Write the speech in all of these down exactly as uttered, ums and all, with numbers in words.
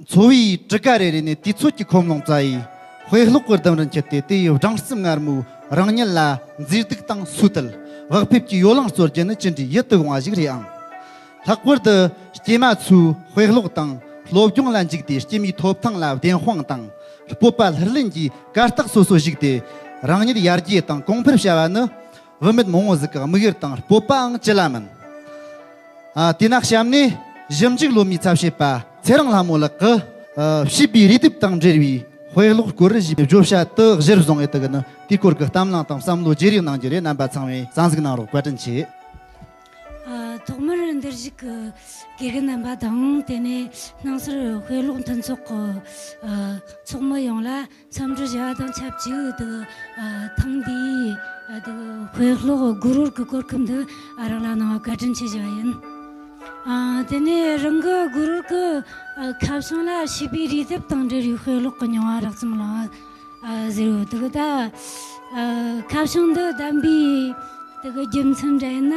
འཚོ་བའི་གྲུ་ཁ་རེ་རེ་ནས་དུས་ཚོད་ཀྱི་ཁོམ་ལོང་བཙལ་ཡིས། དཔེ་ཀློག་གི་ལྡུམ་རར་འཁྱུད་དེ། དེ་ཡི་སྦྲང་རྩི་མངར་མོའི་རང་ཉིད་ལ་མཛེས་སྡུག་དང་སོས་དལ། བག་ཕེབས་ཀྱི་ཡོ་ལང་སྩོལ་རྒྱུ་ནི་ཅི་འདྲའི་ཡིད་དུ་འོང་བ་ཞིག་རེད་ཨང་། ལྷག་པར་དུ་སྐྱེས་མ་ཚོས་དཔེ་ཀློག་དང་སློབ་སྦྱོང་ལ་འཇུག་སྟེ། སྐྱེས་མའི་ཐོབ་ཐང་ལ་བདེན་དཔང་དང་སྤོབས་པ་ལྷུར་ལེན་གྱི་གར་སྟེགས་སོ་སོར་ཞུགས་ཏེ། རང་ཉིད་ཡར་རྒྱས་དང་གོང་འཕེལ་བྱ་བ་ནི། བུད་མེད་མང་བོ་ཟིག་གི་དམིགས་ཡུལ་དང་སྤོབས་པའང་ཅི་ལ་མིན། ཨ། དེས་ན་གཤམ་ནས་ཞིབ་འཇུག་སློབ་མའི་ཚབ་བྱེད་པ་ཚེ་རིང་ལྷ་མོ་ལགས་ཀྱིས། ཨ། བྱིས་པའི་རུས་སྡེབ་དང་འབྲེལ་བའི་དཔེ་ཀློག་སྐོར་ཞིབ་པའི་བརྗོད་བྱ་དེ་གཞིར་བཟུང་ཨེ་ཐུབ་གི་ནི། དེའི་སྐོར་གྱི་གཏམ་གླེང་དང་བསམ་བློ་བརྗེ་རེས་གནང་རྒྱུ་རེད། རྣམ་པ་ཚང་མས་གསན་གཟིགས་གནང་རོགས། བཀའ་དྲིན་ཆེ། ཨ། ཐོག་མར་འདིར་བཞུགས་ཀྱི་དགེ་རྒན་རྣམ་པ་དང་། དེ་ནས་སྣང་ཟུར་དཔེ་ཀློག་མཐུན་ཚོགས་ཀྱི། ཨ། ཚོགས་མི་ཡོངས་ལ། འཚམས་འདྲི་ཞུ་བ་དང་ཆབས་ཅིག་དུ། ཨ། ཐེངས་འདིའི། ཨ། དུ་དཔེ་ཀློག་གུ་རུར་གྱི་གོ་སྐབས་འདི། ཨ། རག་ལས་གནང་བར་བཀའ་དྲིན་ཆེ་ཞུ་བ་ཡིན། ཨ། དེ་ནས་རང་གི་གུ་རུར་གྱི། ཨ། ཁ་བྱང་ལ་བྱིས་པའི་རུས་སྡེབ་དང་འབྲེལ་བའི་དཔེ་ཀློག་གི་མྱོང་བ་རགས་ཙམ་ལ། ཨ། ཟེར་བ་དེ་གི་ད། ཨ། ཁ་བྱང་འདི་བདམས་པའི་དེ་གི་རྒྱུ་མཚན་འདྲ་ཡིན་ན་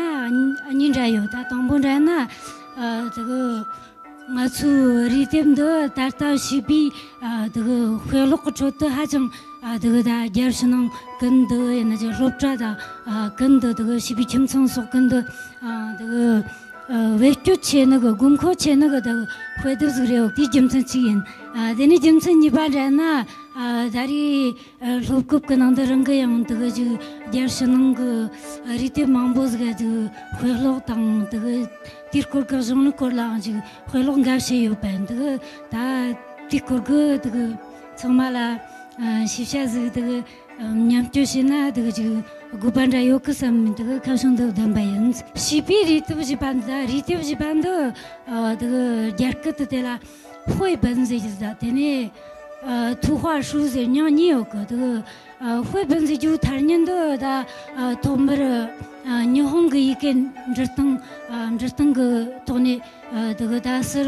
གཉིས་འདྲ་ཡོད། ད་དང་པོ་འདྲ་ཡིན་ན། ཨ། དེ་གི། ང་ཚོའི་རུས་སྡེབ་འདི་ད་ལྟ་བྱིས་པའི། ཨ། དེ་གི་དཔེ་ཀློག་གི་ཁྲོད་དུ་ཧ་ཅང་། ཨ། དེ་གི་ད་རྒྱལ་ཕྱི་ནང་ཀུན་ཏུ་ཡིན་ན། ཅིག་སློབ་གྲྭ་དང་། ཨ། ཀུན་ཏུ། དེ་གི་བྱིས་པའི་ཁྱིམ་ཚང་སོགས་ཀུན་ཏུ། ཨ། དེ་གི། ཨ། བེད་སྤྱོད་ཆེ་ནི་གི། དགོས་མཁོ་ཆེ་ནི་གི་དེ་གི་དཔེ་དེབ་ཟིག་རེད། འོ། དེའི་རྒྱུ་མཚན་གཅིག་ཡིན། ཨ། དེ་ནས་རྒྱུ་མཚན་གཉིས་པ་འདྲ་ན། ཨ། ད་རེས། ཨ། སློབ་སྐབས་ཀྱི་ནང་དུ་རང་གི་ཡང་དེ་གི་ཅིག་རྒྱལ་ཕྱི་ནང་གི་རུས་སྡེབ་མང་པོ་ཟིག་ག་ཅིག་དཔེ་ཀློག་དང་། དེ་གི་དེའི་སྐོར་གྱི་གཞུང་ལུགས་སྐོར་ལའང་ཅིག་དཔེ་ཀློག་འགའ་བྱས་ཡོད་པ་ཡིན། དེ་གི་ད་དེའི་སྐོར་གྱི་དེ་གི་ཚང་མ་ལ། ཨ། ཞིབ་ཆ་ཟིག་དེ་གི། ཨ། མཉམ་སྤྱོད་བྱས་ན་དེ་གི་ཅིག་དགོས་པ་འདྲ་ཡོད་གི་བསམ། དེ་གི་ཁ་བྱང་འདི་བདམས་པ་ཡིན། བྱིས་པའི་རུས་སྡེབ་ཞེས་པ་འདི། རུས་སྡེབ་ཞེས་པ་འདི། ཨ། དེ་གི་རྒྱ་སྐད་དུ་དེ་ལ། དཔེ་本ཟེར་གྱི་ཟེར། དེ་ནས། ཨ། 图画书ཟེར་མྱིང་གཉིས་ཡོད་གི། དེ་གི། ཨ། དཔེ本ཟེར་རྒྱུ་ཐ་སྙད་འདི་ད། ཨ། ཐོག་མར། ཨ། ཉི་ཧོང་གི་ཡི་གེ་འབྲི་སྟངས། ཨ། འབྲི་སྟངས་གི་ཐོག་ནས། ཨ། དེ་གི་ད་ཟུར་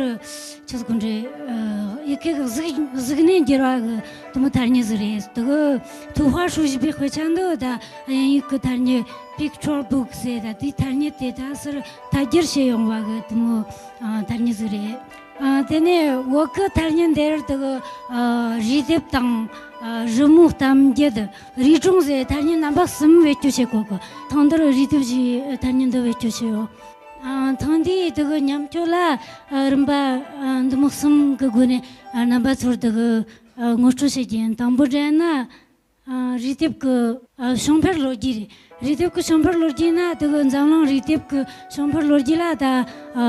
ཆི་ཟིག་གོ་འདྲ། ཨ། ཡི་གེ་གི་གཟུགས་གཟུགས་སྣེ་འགྱུར་བ་གི་དེ་མོ་ཐ་སྙད་ཟིག་རེད། དེ་གི། 图画书ཞེས་པའི་དཔེ་ཆ་འདི་ད་དབྱིན་ཡིག་གི་ཐ་སྙད་picture book ཟེར། ད་དེའི་ཐ་སྙད་དེ་ད་ཟུར་ཐ་སྒྱུར་བྱས་ཡོང་བ་གི་དེ་མོ། ཨ། ཐ་སྙད་ཟིག་རེད། ཨ། དེ་ནས་བོད་གི་ཐ་སྙད་འདིར་དེ་གི། ཨ། རུས་སྡེབ་དང་། ཨ། རི་མོ་གཏམ་རྒྱུད། རུས་སྒྲུང་ཟེར་ཐ་སྙད་རྣམ་པ་གསུམ་བེད་སྤྱོད་བྱེད་གོ་གི། ཐེངས་འདིར་རུས་སྡེབ་ཞེས་ཐ་སྙད་འདི་བེད་སྤྱོད་བྱས་ཡོད། ཨ། ཐེངས་འདིའི་དེ་གི་མཉམ་སྤྱོད་ལ། ཨ། རིམ་པ། ཨ། འདི་མོ་གསུམ་གི་སྒོ་ནས། ཨ། རྣམ་པ་ཚོར་དེ་གི། ཨ། ངོ་སྤྲོད་བྱེད་རྒྱུ་ཡིན། དང་པོ་འདྲ་ན། ཨ། རུས་སྡེབ་ཀྱི། ཨ། བྱུང་འཕེལ་ལོ་རྒྱུས་རེད། རུས་སྡེབ་ཀྱི་བྱུང་འཕེལ་ལོ་རྒྱུས་ན། དེ་གི་འཛམ་གླིང་རུས་སྡེབ་ཀྱི་བྱུང་འཕེལ་ལོ་རྒྱུས་ལ་ད། ཨ།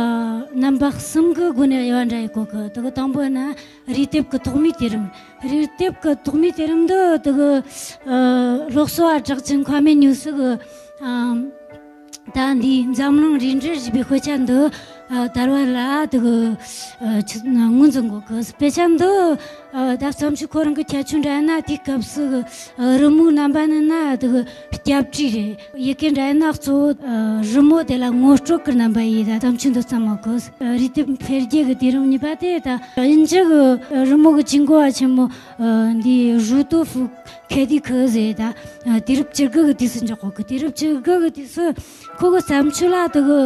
རྣམ་པ་གསུམ་གི་སྒོ་ནས་དབྱེ་བ་འབྱེད་ཡོད་གི། དེ་གི་དང་པོ་ན་རུས་སྡེབ་ཀྱི་ཐོག་མའི་དུས་རིམ། རུས་སྡེབ་ཀྱི་ཐོག་མའི་དུས་རིམ་འདི་དེ་གི། ཨ། སློབ་གསོ་བ་གྲགས་ཅན་ཁ་མེ་ཉུ་སི་གི། ཨ། ད་འདིའི་འཛམ་གླིང་རུས་འབྲེལ་ཞེས་པའི་དཔེ་ཆ་འདི། ཨ། དར་བ་ལ་དེ་གི། ཨ། ཆི། ངོས་འཛིན་གོ་གི། དཔེ་ཆ་འདི། ཨ། ད་བརྩམས་ཆོས་ཁོ་རང་གི་ཁྱད་ཆོས་འདྲ་ན། དེའི་སྐབས་སུ་གི། ཨ། རི་མོའི་རྣམ་པ་ནི་ན་དེ་གི་སྐྱབས་བྲིས་རེད། ཡི་གེ་འདྲ་ན་གཙོ་བོ། ཨ། རི་མོ་དེ་ལ་ངོ་སྤྲོད་ཀྱི་རྣམ་པ་ཡིས་ད་བརྩམས་ཆོས་འདི་བརྩམས་ཡོད་གི། ཨ། རུས་སྡེབ་འཕེལ་རྒྱས་ཀྱི་དུས་རིམ་གཉིས་པ་དེ་ད་དབྱིན་ཇི་གི། ཨ། རི་མོ་གི་ཇུས་འགོད་པ་ཆེན་མོ། ཨ། འདི་རུ་ཏོ་ཧྥུ་ཁེ་ཏི་ཁི་ཟེར། ད་དུས་རབས་བཅུ་དགུ་གི་དུས་སུ་འཇོག་གོ་གི། དུས་རབས་བཅུ་དགུ་གི་དུས་སུ་ཁོ་གི་བརྩམས་ཆོས་ལ་དེ་གི་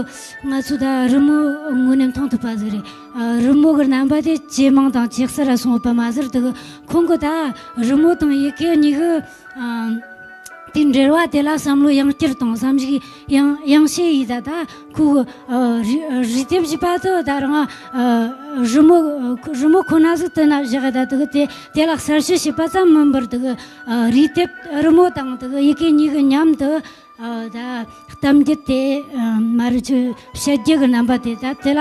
ང་ཚོ་ད་རི་མོ་དངོས་གནས་མཐོང་ཐུབ་པ་ཟིག་རེད། ཨ། རི་མོ་གི་རྣམ་པ་དེ་ཇེ་མང་དང་ཇེ་གསལ་ལ་སོང་ཡོད་པ་མ་ཟད། དེ་གི་ཁོང་གི་ད་རི་མོ་དང་ཡི་གེ་གཉིས་གི། ཨ། དེའི་འབྲེལ་བ་དེ་ལ་བསམ་བློ་ཡང་བསྐྱར་དང་བསམ་གཞིག་ཡང་ཡང་བྱས་ཡིས། ད་ད་ཁོ་གི། ཨ། རུས། རུས་སྡེབ་ཞེས་པ་དེ་ད་རང་། ཨ། རི་མོ། རི་མོ་ཁོ་ན་ཟིག་དེ་ན་བཞག་ད་དེ་གི་དེ་དེ་ལ་གསལ་བཤད་བྱས་པ་ཙམ་མིན་པར། དེ་གི། ཨ། རུས་སྡེབ། རི་མོ་དང་དེ་གི་ཡི་གེ་གཉིས་གི་མཉམ་དུ། ཨ། ད་གཏམ་རྒྱུད་དེ། ཨ། མ་རུ་ཆུ་བཤད་རྒྱུ་གི་རྣམ་པ་དེ་ད་དེ་ལ་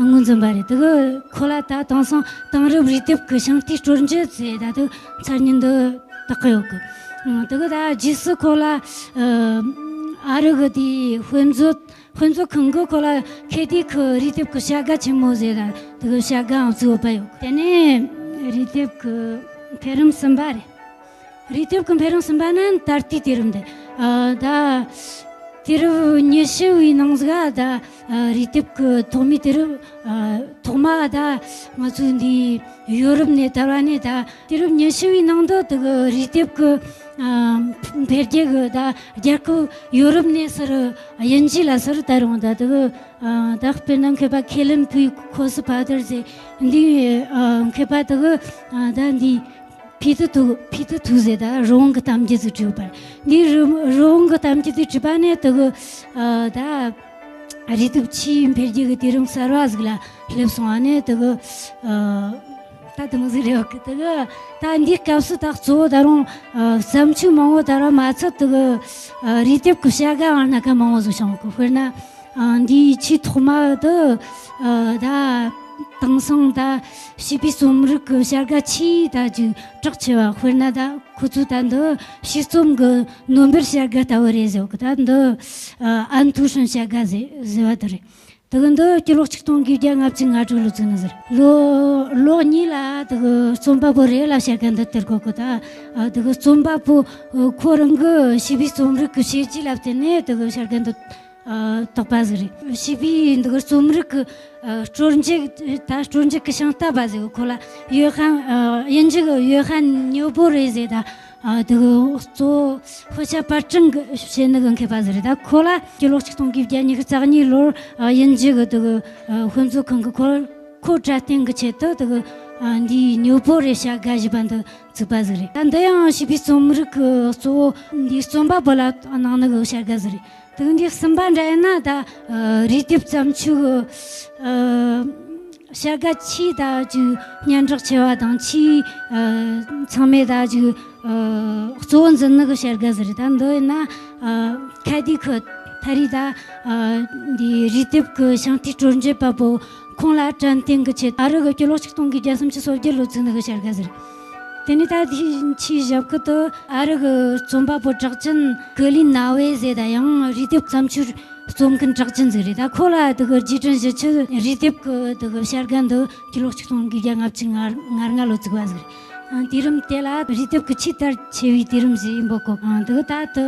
ངོས་འཛིན་པ་རེད། དེ་གི་ཁོ་ལ་ད་དེང་སང་དེང་རབས་རུས་སྡེབ་ཀྱི་ཤིང་རྟའི་སྲོལ་འབྱེད་ཟེར་ད་དེ་མཚན་སྙན་འདི་བཏགས་ཡོད་གི། ཨ། དེ་གི་ད་རྗེས་སུ་ཁོ་ལ། ཨ། ཨ་རི་གི་དེའི་དཔེ་མཛོད། དཔེ་མཛོད་ཁང་གི་ཁོ་ལ་ཁེ་ཏི་ཁི་རུས་སྡེབ་ཀྱི་བྱ་དགའ་ཆེན་མོ་ཟེར་ད་དེ་གི་བྱ་དགའ་ཡང་བཙུགས་ཡོད་པ་ཡོད་གི། དེ་ནས་རུས་སྡེབ་ཀྱི་འཕེལ་རིམ་གསུམ་པ་རེད། རུས་སྡེབ་ཀྱི་འཕེལ་རིམ་གསུམ་པ་ནི་ད་ལྟའི་དུས་རིམ་དེ། ཨ། ད་ དུས་རབས་ཉི་ཤུ་བའི་ནང་ཟིག་ག་ད་རུས་སྡེབ་ཀྱི་ཐོག་མའི་དུས་རབས་ཐོག་མ་ད་ང་ཚོའི་འདི་ཡོ་རོབ་ནས་དར་བ་ནས། ད་དུས་རབས་ཉི་ཤུ་བའི་ནང་དུ་དེ་གི་རུས་སྡེབ་ཀྱི་འཕེལ་རྒྱས་ཀྱི་ད་རྒྱལ་ཁབ་ཡོ་རོབ་ནས་ཟུར་དབྱིན་ཇི་ལ་ཟུར་དར་རུང་། ད་དེ་གི་ད་དཔེར་ན་མཁས་པ་ཁེ་ལིན་ཕུའི་ཁོ་སི་པ་ཏར་ཟེར་འདི་མཁས་པ་དེ་གི་ད་འདི་ཕི་ཏི་ཐུ་ཕི་ཏི་ཐུ་ཟེར་ད་རི་བོང་གི་གཏམ་རྒྱུད་ཟིག་བྲིས་པ་རེད། འདི་རི་རི་བོང་གི་གཏམ་རྒྱུད་དེ་བྲིས་པ་ནས་དེ་གི་ད་རུས་སྡེབ་ཆུའི་འཕེལ་རྒྱས་ཀྱི་དུས་རིམ་གསར་བ་ཟིག་ལ་སླེབས་སོང་བ་ནས། དེ་གི་ད་དེ་མོ་ཟིག་རེད་བ་གི། དེ་གི་ད་འདིའི་སྐབས་སུ་ད་གཙོ་བོ་ད་རུང་བརྩམས་ཆོས་མང་བོ་དར་བ་མ་ཚད། དེ་གི་རུས་སྡེབ་ཀྱི་བྱ་དགའ་ཡང་སྣ་ཁ་མང་བོ་ཟིག་བྱུང་གི། དཔེར་ན། ཨ། འདིའི་ཆེས་ཐོག་མ་དུ། ཨ། ད་དེང་སང་ད་བྱིས་པའི་རྩོམ་རིག་གི་བྱ་དགའ་ཆེས་ད་ཅིག་གྲགས་ཆེ་བ། དཔེར་ན་ད་ཁོ་ཚོས་ད་འདི་བྱིས་རྩོམ་གི་ནོ་བེལ་བྱ་དགའ་ལྟ་བུ་རེད་ཟེར་གི། ད་འདི་ཨ་ཨན་ཐུ་ཧྲན་བྱ་དགའ་ཟེར་ཟེར་བ་དེ་རེད། དེ་གི་འདི་སྤྱི་ལོ་ཆིག་སྟོང་དགུ་བརྒྱ་ལྔ་བཅུ་ང་དྲུག་ལོ་ཚུགས་ནི་ཟེར། ལོ་ལོ་གཉིས་ལ་དེ་གི་རྩོམ་པ་པོ་རེ་ལ་བྱ་དགའ་འདི་སྟེར་གོ་གི། ད་ཨ་དེ་གི་རྩོམ་པ་པོ་ཁོ་རང་གི་བྱིས་པའི་རྩོམ་རིག་གི་བྱས་རྗེས་ལ་བརྟེན་ནས་དེ་གི་བྱ་དགའ་འདི། ཨ། བཏགས་པ་ཟིག་རེད། བྱིས་པའི་འདི་གི་རྩོམ་རིག་གི་ཨ་སྤྲོ་འཇུག་ད་སྤྲོ་འཇུག་གི་ཤིང་རྟ་པ་ཟིག་ཁོ་ལ་ཡོ་ཧན། ཨ། དབྱིན་ཇི་གི་ཡོ་ཧན་ཉོ་པོ་རེ་ཟེར། ད་ཨ་དེ་གི་གཙོ་བོ་དཔེ་ཆ་པར་སྐྲུན་གི་བྱེད་ནི་གི་མཁས་པ་ཟིག་རེད། ད་ཁོ་ལ་སྤྱི་ལོ་ཆིག་སྟོང་དགུ་བརྒྱ་ཉི་ཤུ་རྩ་གཉིས་ལོར་ཨ་དབྱིན་ཇི་གི་དེ་གི་ཨ་དཔེ་མཛོད་ཁང་གི་ཁོ་ཁོ་སྲ་བརྟན་གི་ཆེད་དུ་དེ་གི་ཨ་འདིའི་ཉོ་པོ་རེ་བྱ་དགའ་ཞེས་པ་འདི་བཙུགས་པ་ཟིག་རེད། ད་འདི་ཡང་བྱིས་པའི་རྩོམ་རིག་གི་གཙོ་བོ་འདིའི་རྩོམ་པ་པོ་ལ་གནང་ནི་གི་བྱ་དགའ་ཟིག་རེད། དེ་འདི་གསུམ་པ་འདྲ་ཡིན་ན་ད་ཨ་རུས་སྡེབ་བརྩམས་ཆོས་ཀྱི་ཨ་བྱ་དགའ་ཆེས་ད་ཅིག་སྙན་གྲགས་ཆེ་བ་དང་ཆེས་ཨ་ཚང་མས་ད་ཅིག་ཨ་གཙོ་བོ་འཛིན་ནི་གི་བྱ་དགའ་ཟིག་རེད། ད་འདི་ཡིན་ན་ཨ་ཁ་དེ་ཁོ་ཐ་རི་ད་ཨ་འདི་རུས་སྡེབ་ཀྱི་ཤིང་རྟའི་སྲོལ་འབྱེད་པ་པོ་ཁོང་ལ་དྲན་རྟེན་གྱི་ཆེད། ཨ་རི་གི་སྤྱི་ལོ་ཆིག་སྟོང་དགུ་བརྒྱ་སུམ་ཅུ་སོ་བརྒྱད་ལོ་ཚུགས་ནི་གི་བྱ་དགའ་ཟིག་རེད། དེ་ནས་ད་དེའི་ཆེས་ཞབས་ཁུ་དུ་ཨ་རི་གི་རྩོམ་པ་པོ་གྲགས་ཅན་ཀི་ལིན་ན་ཝེ་ཟེར། ད་ཡང་རུས་སྡེབ་བརྩམས་ཆོས་རྩོམ་མཁན་གྲགས་ཅན་ཟིག་རེད། ད་ཁོ་ལ་དེ་གི་རྗེས་དྲན་ཞུ་ཆེད་རུས་སྡེབ་ཀྱི་དེ་གི་བྱ་དགའ་འདི་སྤྱི་ལོ་ཆིག་སྟོང་དགུ་བརྒྱ་ལྔ་བཅུ་ང་ལྔ་ལོ་བཙུགས་པ་ཟིག་རེད། དུས་རིམ་དེ་ལ་རུས་སྡེབ་ཀྱི་ཆེས་དར་ཆེ་བའི་དུས་རིམ་ཞིག་ཡིན་པོ་གོ། དེ་གི་ད་དུ་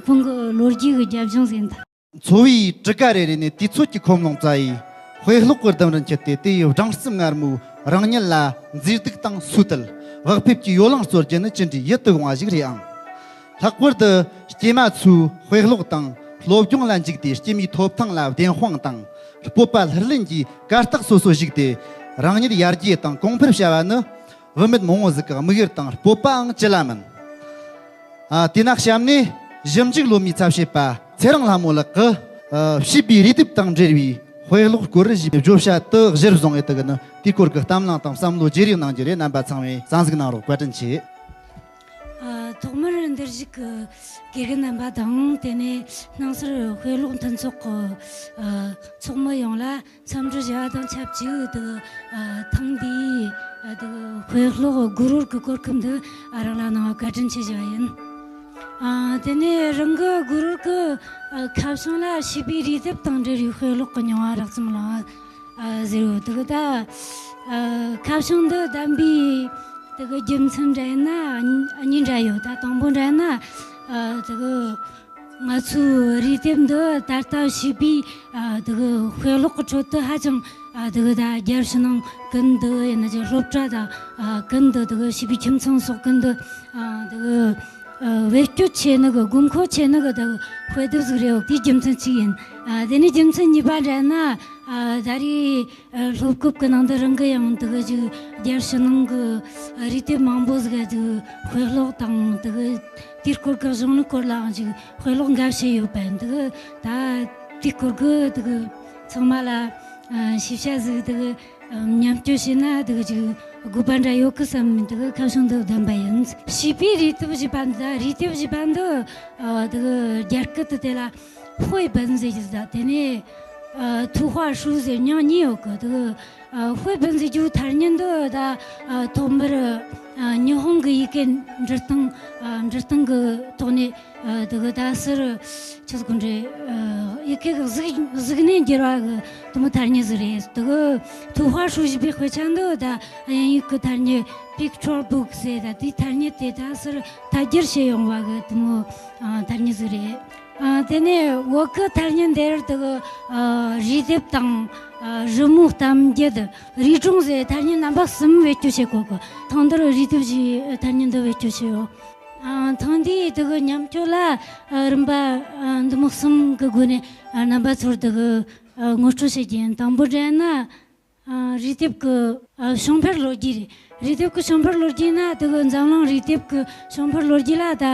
ཁོང་གི་ལོ་རྒྱུས་ཀྱི་རྒྱབ་ལྗོངས་ཟིག་ཡིན། ད། འཚོ་བའི་གྲུ་ཁ་རེ་རེ་ནས་དུས་ཚོད་ཀྱི་ཁོམ་ལོང་བཙལ་ཡིས། དཔེ་ཀློག་གི་ལྡུམ་རར་འཁྱིལ་ཏེ། དེ་ཡི་སྦྲང་རྩི་མངར་མོའི་རང་ཉིད་ལ་མཛེས་སྡུག་དང་སོས་དལ། བག་ཕེབས་ཀྱི་ཡོ་ལང་སྩོལ་རྒྱུ་ནི་ཅི་འདྲའི་ཡིད་དུ་འོང་བ་ཞིག་རེད་ཨང་། ལྷག་པར་དུ་སྐྱེས་མ་ཚོས་དཔེ་ཀློག་དང་སློབ་སྦྱོང་ལ་འཇུག་སྟེ། སྐྱེས་མའི་ཐོབ་ཐང་ལ་བདེན་དཔང་དང་སྤོབས་པ་ལྷུར་ལེན་གྱི་གར་སྟེགས་སོ་སོར་ཞུགས་ཏེ། རང་ཉིད་ཡར་རྒྱས་དང་གོང་འཕེལ་བྱ་བ་ནི། བུད་མེད་མང་བོ་ཟིག་གི་དམིགས་ཡུལ་དང་སྤོབས་པའང་ཅི་ལ་མིན། ཨ། དེས་ན་གཤམ་ནས་ཞིབ་འཇུག་སློབ་མའི་ཚབ་བྱེད་པ་ཚེ་རིང་ལྷ་མོ་ལགས་ཀྱིས། ཨ། བྱིས་པའི་རུས་སྡེབ་དང་འབྲེལ་བའི་དཔེ་ཀློག་སྐོར་ཞེས་པའི་བརྗོད་བྱ་དེ་གཞིར་བཟུང་ངེ་དུ་གི་ནི་དེའི་སྐོར་གྱི་གཏམ་གླེང་དང་བསམ་བློ་བརྗེ་རེས་གནང་རྒྱུ་རེད། རྣམ་པ་ཚང་མས་གསན་གཟིགས་གནང་རོགས། བཀའ་དྲིན་ཆེ། ཨ། ཐོག་མར་འདིར་བཞུགས་ཀྱི་དགེ་རྒན་རྣམ་པ་དང་། དེ་ནས་སྣང་སར་དཔེ་ཀློག་མཐུན་ཚོགས་ཀྱི་ཨ་ཚོགས་མི་ཡོངས་ལ། འཚམས་འདྲི་ཞུ་བ་དང་ཆབས་ཅིག་དུ། ཨ། ཐེངས་འདིའི་ཨ་དུ་དཔེ་ཀློག་གུ་རུར་གྱི་གོ་སྐབས་འདི་ཨ་རང་ལ་གནང་བ་བཀའ་དྲིན་ཆེ་ཞུ་བ་ཡིན། ཨ། དེ་ནས་རང་གི་གུ་རུར་གྱི་ཨ་ཁ་བྱང་ལ་བྱིས་པའི་རུས་སྡེབ་དང་འབྲེལ་བའི་དཔེ་ཀློག་གི་མྱོང་བ་རགས་ཙམ་གླེང་བ་ཨ་ཟེར་ཡོད། དུ་ད་ཨ་ཁ་བྱང་འདི་བདམས་པའི་དུ་རྒྱུ་མཚན་འདྲ་ཡིན་ན་གཉིས་འདྲ་ཡོད། ད་དང་པོ་འདྲ་ཡིན་ན་ཨ་དུ། ང་ཚོའི་རུས་སྡེབ་འདི་ད་ལྟ་བྱིས་པའི་ཨ་དེ་གི་དཔེ་ཀློག་གི་ཁྲོད་དུ་ཧ་ཅང་ཨ་དེ་གི་ད་རྒྱལ་ཕྱི་ནང་ཀུན་ཏུ་ཡིན་ན་ཅིག་སློབ་གྲྭ་དང་ཨ་ཀུན་ཏུ་དེ་གི་བྱིས་པའི་ཁྱིམ་ཚང་སོགས་ཀུན་ཏུ་ཨ་དེ་གི་ཨ་བེད་སྤྱོད་བྱེད་ནི་གི་དགོས་མཁོ་ཆེ་ནི་གི་དེ་གི་དཔེ་དེབ་ཟིག་རེད། དེའི་རྒྱུ་མཚན་གཅིག་ཡིན། ཨ་དེ་ནས་རྒྱུ་མཚན་གཉིས་པ་འདྲ་ན་ཨ་ད་རེས། ཨ་སློབ་སྐབས་ཀྱི་ནང་དུ་རང་གི་ཡང་དེ་གི་ཅིག་རྒྱལ་ཕྱི་ནང་གི་རུས་སྡེབ་མང་པོ་ཟིག་ག་ཅིག་དཔེ་ཀློག་དང་དེ་གི་དེའི་སྐོར་གྱི་གཞུང་ལུགས་སྐོར་ལའང་ཅིག་དཔེ་ཀློག་འགའ་བྱས་ཡོད་པ་ཡིན། དེ་གི་ད་དེའི་སྐོར་གྱི་དེ་གི་ཚང་མ་ལ་ཨ་ཤེས་བྱ་ཟིག་དེ་གི་ཨ་མཉམ་སྤྱོད་བྱས་ན་དེ་གི་ཅིག་དགོས་པ་འདྲ་ཡོད་གི་བསམ། དེ་གི་ཁ་བྱང་འདི་བདམས་པ་ཡིན། བྱིས་པའི་རུས་སྡེབ་ཞེས་པ་འདི། རུས་སྡེབ་ཞེས་པ་འདི་ཨ་དེ་གི་རྒྱ་སྐད་དུ་དེ་ལ་ཧོས་བན་ཟེར་གྱི་ཟེར། དེ་ནས་ཨ་ཐུ་ཧྭ་ཧྲུའུ་ཟེར་མྱིང་གཉིས་ཡོད་གི། དེ་གི་ཨ་ཧོས་བན་ཟེར་རྒྱུ་ཐ་སྙད་འདི་ད་ཨ་ཐོག་མར་ཨ་ཉི་ཧོང་གི་ཡི་གེ་འབྲི་སྟངས་ཨ་འབྲི་སྟངས་གི་ཐོག་ནས་ཨ་དེ་གི་ད་ཟུར་ཆི་ཟིག་གོ་འདྲེ་ཨ་ཡི་གེ་གི་གཟུགས་གཟུགས་ནས་འགྱུར་བ་གི་དེ་མོ་ཐ་སྙད་ཟིག་རེད། དེ་གི་ཐུ་ཧྭ་ཧྲུའུ་ཞེས་པའི་དཔེ་ཆ་འདི་ད་དབྱིན་ཡིག་གི་ཐ་སྙད་Picture Book ཟེར། ད་དེའི་ཐ་སྙད་དེ་ད་ཟུར་དར་རྒྱས་བྱས་ཡོང་བ་གི་དེ་མོ་ཨ་ཐ་སྙད་ཟིག་རེད། ཨ། དེ་ནས་བོད་ཀྱི་ཐ་སྙད་འདིར་དེ་གི་ཨ་རུས་དེབ་དང་ཨ་རི་མོ་གཏམ་རྒྱུད། རུས་སྒྲུང་ཟེར་ཐ་སྙད་རྣམ་པ་གསུམ་བེད་སྤྱོད་བྱེད་གོ་གི། ཐེངས་འདིར་རུས་དེབ་ཀྱི་ཐ་སྙད་འདི་བེད་སྤྱོད་བྱས་ཡོད། ཨ། ཐེངས་འདིའི་དེ་གི་མཉམ་སྤྱོད་ལ་ཨ་རིམ་པ་ཨ་འདི་མོ་གསུམ་གི་སྒོ་ནས་ཨ་རྣམ་པ་ཚོར་དེ་གི་ཨ་ངོ་སྤྲོད་བྱེད་རྒྱུ་ཡིན། དང་པོ་འདྲ་ན། ཨ། རུས་དེབ་ཀྱི་ཨ་བྱུང་འཕེལ་ལོ་རྒྱུས་རེད། རུས་དེབ་ཀྱི་བྱུང་འཕེལ་ལོ་རྒྱུས་ན་དེ་གི་འཛམ་གླིང་རུས་དེབ་ཀྱི་བྱུང་འཕེལ་ལོ་རྒྱུས་ལ་ད་ཨ་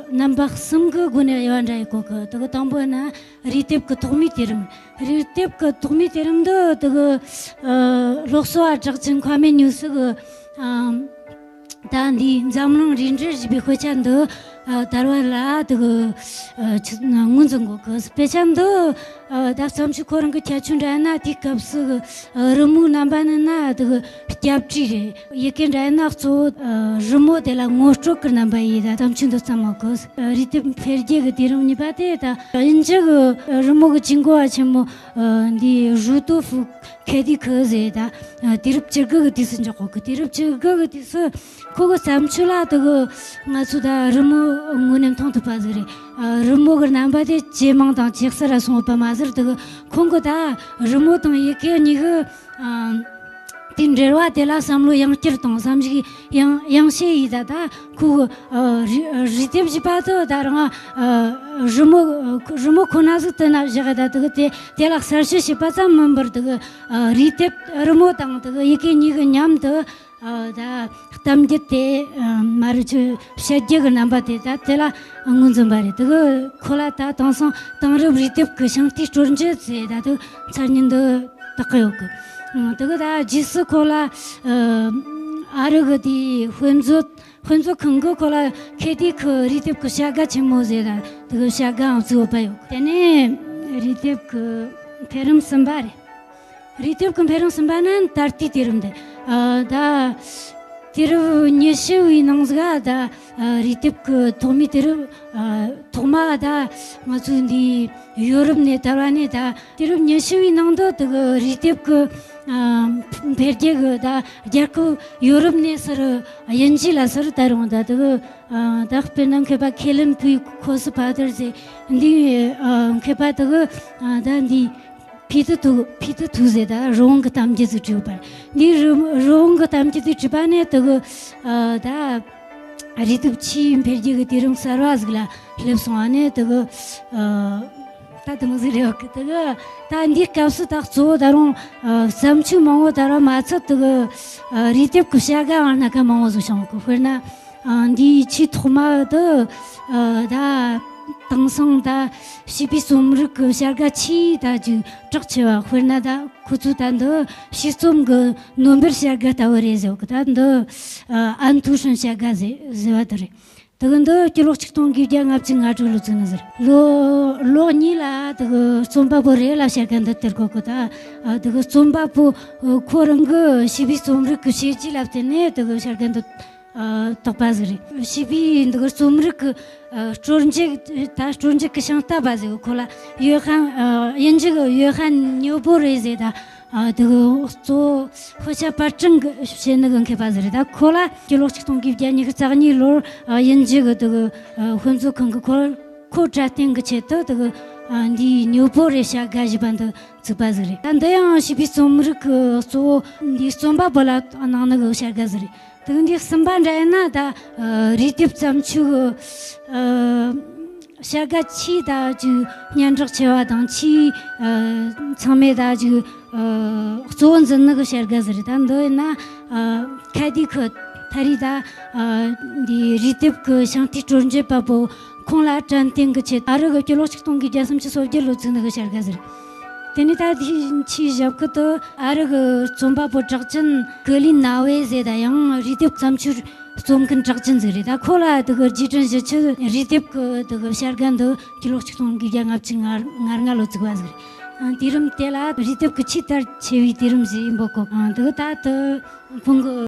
རྣམ་པ་གསུམ་གི་སྒོ་ནས་དབྱེ་བ་འབྱེད་གོ་གི། དེ་གི་དང་པོ་ན་རུས་དེབ་ཀྱི་ཐོག་མའི་དུས་རིམ། རུས་དེབ་ཀྱི་ཐོག་མའི་དུས་རིམ་འདི་དེ་གི་ཨ་སློབ་གསོ་བ་གྲགས་ཅན་ཁ་མེ་ཉུ་སི་གི་ཨ། ད་འདི་འཛམ་གླིང་རུས་འབྲེལ་ཞེས་པའི་དཔེ་ཆ་འདི་ཨ་དར་བ་ལ་དེ་གི་ཨ་ཆི་ངོས་འཛིན་གོ་གི། དཔེ་ཆ་འདི་ཨ་ད་བརྩམས་ཆོས་ཁོ་རང་གི་ཁྱད་ཆོས་འདྲ་ན། དེའི་སྐབས་སུ་གི་ཨ་རི་མོའི་རྣམ་པ་ནི་ན་དེ་གི་སྐྱབས་བྲིས་རེད། ཡི་གེ་འདྲ་ན་གཙོ་བོ་ཨ་རི་མོ་དེ་ལ་ངོ་སྤྲོད་ཀྱི་རྣམ་པ་ཡིས་ད་བརྩམས་ཆོས་འདི་བརྩམས་གོ་གི། རུས་དེབ་འཕེལ་རྒྱས་ཀྱི་དུས་རིམ་གཉིས་པ་དེ་ད་དབྱིན་ཇི་གི་རི་མོ་གི་ཇུས་འགོད་པ་ཆེན་མོ་ཨ་འདི་རུ་ཏོ་ཧྥུ་ཁེ་ཏི་ཁི་ཟེར། ད་དུས་རབས་བཅུ་དགུ་གི་དུས་སུ་འཇོག་གོ་གི། དུས་རབས་བཅུ་དགུ་གི་དུས་སུ་ཁོ་གི་བརྩམས་ཆོས་ལ་དེ་གི་ང་ཚོ་ད་རི་མོ་ངོས་ནས་མཐོང་ཐུབ་པ་ཟིག་རེད། ཨ་རི་མོ་གི་རྣམ་པ་དེ་ཇེ་མང་དང་ཇེ་གསལ་ལ་སོང་བ་མ་ཟད། དེ་གི་ཁོང་གི་ད་རི་མོ་དང་ཡི་གེ་གཉིས་གི་ཨ་དེའི་འབྲེལ་བ་དེ་ལ་བསམ་བློ་ཡང་བསྐྱར་དང་བསམ་གཞིག་ཡང་ཡང་བྱས་ཡིས། ད་ད་ཁོ་གི་ཨ་རུས་རུས་དེབ་ཅེས་པ་དེ་ད་རང་ཨ་རི་མོ་རི་མོ་ཁོ་ན་ཟིག་དེ་ན་བཞག་ད་དེ་གི་དེ་དེ་ལ་གསལ་བཤད་བྱས་པ་ཙམ་མིན་པར། དེ་གི་ཨ་རུས་དེབ་རི་མོ་དང་དེ་གི་ཡི་གེ་གཉིས་གི་མཉམ་དུ་ཨ་ད་གཏམ་རྒྱུད་དེ་ཨ་མ་རུ་ཆུ་བཤད་རྒྱུ་གི་རྣམ་པ་དེ་ད་དེ་ལ་ངོས་འཛིན་པ་རེད། དེ་གི་ཁོ་ལ་ད་དེང་སང་དེང་རབས་རུས་དེབ་ཀྱི་ཤིང་རྟའི་སྲོལ་འབྱེད་ཟེར་ད་དེ་མཚན་སྙན་འདི་བཏགས་ཀྱི་ཡོད་གི། ཨ་དེ་གི་ད་རྗེས་སུ་ཁོ་ལ་ཨ་ཨ་རི་གི་དེའི་དཔེ་མཛོད་དཔེ་མཛོད་ཁང་གི་ཁོ་ལ་ཁེ་ཏི་ཁི་རུས་དེབ་ཀྱི་བྱ་དགའ་ཆེན་མོ་ཟེར་ད་དེ་གི་བྱ་དགའ་ཡང་བཙུགས་པ་ཡོད། དེ་ནས་རུས་དེབ་ཀྱི་འཕེལ་རིམ་གསུམ་པ་རེད། རུས་དེབ་ཀྱི་འཕེལ་རིམ་གསུམ་པ་ནི་ད་ལྟའི་དུས་རིམ་དེ། ཨ་ད་དུས་རབས་ཉི་ཤུ་བའི་ནང་ཟིག་ག་ད་ཨ་རུས་དེབ་ཀྱི་ཐོག་མའི་དུས་རབས་ཨ་ཐོག་མ་ད་ང་ཚོའི་འདི་ཡོ་རོབ་ནས་དར་བ་ནས། ད་དུས་རབས་ཉི་ཤུ་བའི་ནང་དུ་དེ་གི་རུས་དེབ་ཀྱི་ཨ་འཕེལ་རྒྱས་ཀྱི་ད་རྒྱལ་ཁབ་ཡོ་རོབ་ནས་ཟུར་དབྱིན་ཇི་ལ་ཟུར་དར་འོང་། ད་དེ་གི་ཨ་ད་དཔེར་ན་མཁས་པ་ཁེ་ལིན་ཕུའི་ཁོ་སི་ཕ་ཏར་ཟེར་འདི་ཨ་མཁས་པ་དེ་གི་ཨ་ད་འདི་ཕི་ཏི་ཐུ་ཕི་ཏི་ཐུ་ཟེར་ད་རི་བོང་གི་གཏམ་རྒྱུད་ཟིག་བྲིས་པ་རེད། འདི་རི་རི་བོང་གི་གཏམ་རྒྱུད་དེ་བྲིས་པ་ནས་དེ་གི་ཨ་ད་རུས་དེབ་ཆེས་འཕེལ་རྒྱས་ཀྱི་དུས་རིམ་གསར་བ་ཟིག་ལ་སླེབས་སོང་བ་ནས། དེ་གི་ཨ་ད་དེ་མོ་ཟིག་རེད་བ་གི། དེ་གི་ད་འདིའི་སྐབས་སུ་ད་གཙོ་བོ་ད་རུང་ཨ་བརྩམས་ཆོས་མང་བོ་དར་བ་མ་ཚད། དེ་གི་ཨ་རུས་དེབ་ཀྱི་བྱ་དགའ་ཡང་སྣ་ཁ་མང་བོ་ཟིག་བྱུང་གི། དཔེར་ན་ཨ་འདིའི་ཆེས་ཐོག་མ་དེ་ཨ་ད་དེང་སང་ད་བྱིས་པའི་རྩོམ་རིག་གི་བྱ་དགའ་ཆེས་ད་ཅིག་གྲགས་ཆེ་བ། དཔེར་ན་ད་ཁོ་ཚོས་ད་འདི་བྱིས་རྩོམ་གི་ནོ་སྦེལ་བྱ་དགའ་ལྟ་བུ་རེད་ཟེར་གི། ད་འདི་ཨ་ཨན་ཐུའུ་ཧྲན་བྱ་དགའ་ཟེར་ཟེར་བ་དེ་རེད། དེ་གི་འདི་སྤྱི་ལོ་ཆིག་སྟོང་དགུ་བརྒྱ་ལྔ་བཅུ་ང་དྲུག་ལོ་ཚུགས་ནི་ཟེར། ལོ་ལོ་གཉིས་ལ་དེ་གི་རྩོམ་པ་པོ་རེ་ལ་བྱ་དགའ་འདི་སྟེར་གོ་གི། ད་ཨ་དེ་གི་རྩོམ་པ་པོ་ཁོ་རང་གི་བྱིས་པའི་རྩོམ་རིག་གི་བྱས་རྗེས་ལ་བརྟེན་ནས་དེ་གི་བྱ་དགའ་འདི་ཨ་བཏགས་པ་ཟིག་རེད། བྱིས་པའི་འདི་གི་རྩོམ་རིག་གི་ཨ་སྲོལ་འབྱེད། ད་སྲོལ་འབྱེད་གི་ཤིང་རྟ་པ་ཟིག་ཁོ་ལ་ཡོ་ཧན་ཨ་དབྱིན་ཇི་གི་ཡོ་ཧན་ཉོ་པོ་རེད་ཟེར། ད་ཨ་དེ་གི་གཙོ་བོ་དཔེ་ཆ་པར་སྐྲུན་གི་བྱེད་ནི་གི་མཁས་པ་ཟིག་རེད། ད་ཁོ་ལ་སྤྱི་ལོ་ཆིག་སྟོང་དགུ་བརྒྱ་ཉི་ཤུ་རྩ་གཉིས་ལོར་ཨ་དབྱིན་ཇི་གི་དེ་གི་ཨ་དཔེ་མཛོད་ཁང་གི་ཁོ་ཁོ་གྲ་སྟེང་གི་ཆེད་དུ་དེ་གི་ཨ་འདིའི་ཉོ་པོ་རེད་བྱ་དགའ་ཞེས་པ་འདི་བཙུགས་པ་ཟིག་རེད། ད་འདི་ཡང་བྱིས་པའི་རྩོམ་རིག་གི་གཙོ་བོ་འདིའི་རྩོམ་པ་པོ་ལ་གནང་ནི་གི་བྱ་དགའ་ཟིག་རེད། དེ་གི་འདི་གསུམ་པ་འདྲ་ཡིན་ན་ད་ཨ་རུས་དེབ་བརྩམས་ཆོས་གི་ཨ་བྱ་དགའ་ཆེས་ད་ཅིག་སྙན་གྲགས་ཆེ་བ་དང་། ཆེས་ཨ་ཚང་མས་ད་ཅིག་ཨ་གཙོ་བོ་འཛིན་ནི་གི་བྱ་དགའ་ཟིག་རེད། ད་འདི་ཡིན་ན་ཨ་ཁ་ཏི་ཁི་ད་རེས་ད་ཨ་འདི་རུས་དེབ་གི་ཤིང་རྟའི་སྲོལ་འབྱེད་པ་པོ་ཁོང་ལ་དྲན་རྟེན་གི་ཆེད། ཨ་རི་གི་སྤྱི་ལོ་ཆིག་སྟོང་དགུ་བརྒྱ་སུམ་ཅུ་སོ་བརྒྱད་ལོ་ཚུགས་ནི་གི་བྱ་དགའ་ཟིག་རེད། དེ་ནས་ད་དེའི་ཆེས་ཞབས་སྐུལ་དུ་ཨ་རི་གི་རྩོམ་པ་པོ་གྲགས་ཅན་ཀི་ལིན་ན་ཝེ་ཟེར། ད་ཡང་རུས་དེབ་བརྩམས་ཆོས་རྩོམ་མཁན་གྲགས་ཅན་ཟིག་རེད། ད་ཁོ་ལ་དེ་གི་རྗེས་དྲན་ཞུ་ཆེད་རུས་དེབ་གི་དེ་གི་བྱ་དགའ་འདི་སྤྱི་ལོ་ཆིག་སྟོང་དགུ་བརྒྱ་ལྔ་བཅུ་ང་ལྔ་ལོ་བཙུགས་པ་ཟིག་རེད། ཨ་དུས་རིམ་དེ་ལ་རུས་དེབ་གི་ཆེས་དར་ཆེ་བའི་དུས་རིམ་ཟིག་ཡིན་པོ་གོ། ཨ་དེ་གི་ད་དེ་ཁོང་གི་